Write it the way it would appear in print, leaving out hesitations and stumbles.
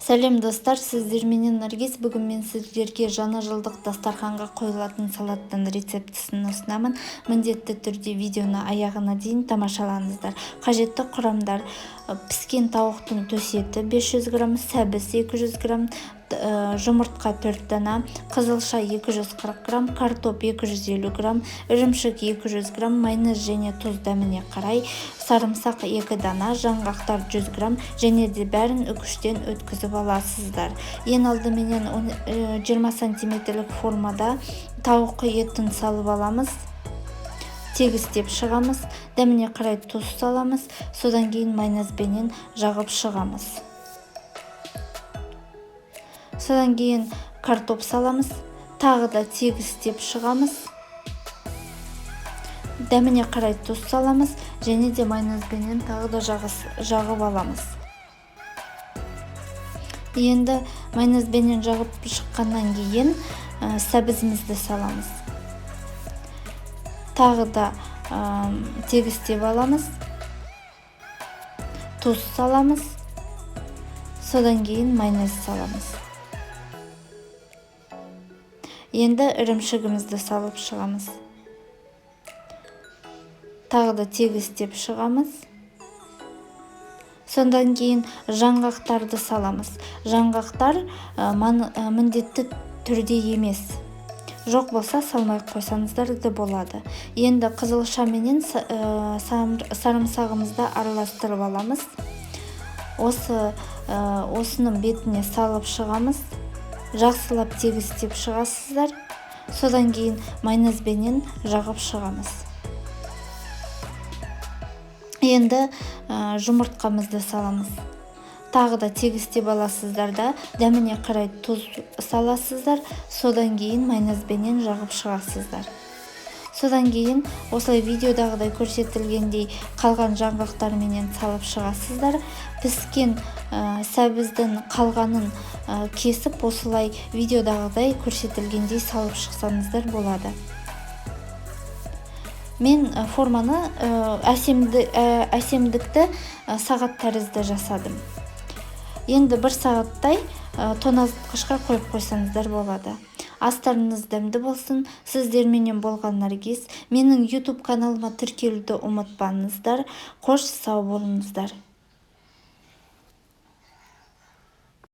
Сәлем достар, сіздерменен Наргиз. Бүгін мен сіздерге жаңа жылдық дастарханға қойылатын салаттың рецептісін ұсынамын. Міндетті түрде видеоны аяғына дейін тамашалаңыздар. Қажетті құрамдар: піскен тауықтың төс еті 500 грамм, сәбіз 200 грамм, жұмыртқа 4 дана, қызылша 240 грамм, картоп 250 грамм, ірімшік 200 грамм, майонез және тұз дәміне қарай, сарымсақ 2 дана, жаңғақтар 100 грамм және де бәрін үкіштен өткізіп аласыздар. Ең алдыменен 20 сантиметрлік формада тауық етін салып аламыз. Тегістеп шығамыз, дәміне қарай тұз саламыз, содан кейін майонезбенен жағып шығамыз. Содан кейін картоп саламыз, тағы да тегістеп шығамыз, дәміне қарай тұз саламыз және де майонезбенен тағы да жағып аламыз. Енді майонезбенен жағып шыққаннан кейін сәбізімізді саламыз. Тағы да тегістеп аламыз, тұз саламыз, содан кейін майонез саламыз. Енді ірімшігімізді салып шығамыз. Тағы да тегістеп шығамыз. Содан кейін жаңғақтарды саламыз. Жаңғақтар міндетті түрде емес. Жоқ болса салмай қойсаңыздар да болады. Енді қызылша менен сарымсағымызды араластырып аламыз. Осының бетіне салып шығамыз. Жақсылап тегістеп шығасыздар. Содан кейін майонезбенен жағып шығамыз. Енді жұмыртқамызды саламыз. Тағы да тегістеп аласыздар да, дәміне қарай тұз саласыздар, содан кейін майонезбенен жағып шығасыздар. Содан кейін осылай видеодағыдай көрсетілгендей қалған жаңғақтарменен салып шығасыздар. Піскен сәбіздің қалғанын кесіп осылай видеодағыдай көрсетілгендей салып шықсаңыздар болады. Мен форманы әсемдікті сағат тәрізді жасадым. Енді бір сағаттай тоңазытқышқа қойып қойсаңыздар болады. Астарыңыз дәмді болсын. Сіздерменен болған Наргиз. Менің YouTube каналыма тіркелуді ұмытпаңыздар. Қош, сау болыңыздар.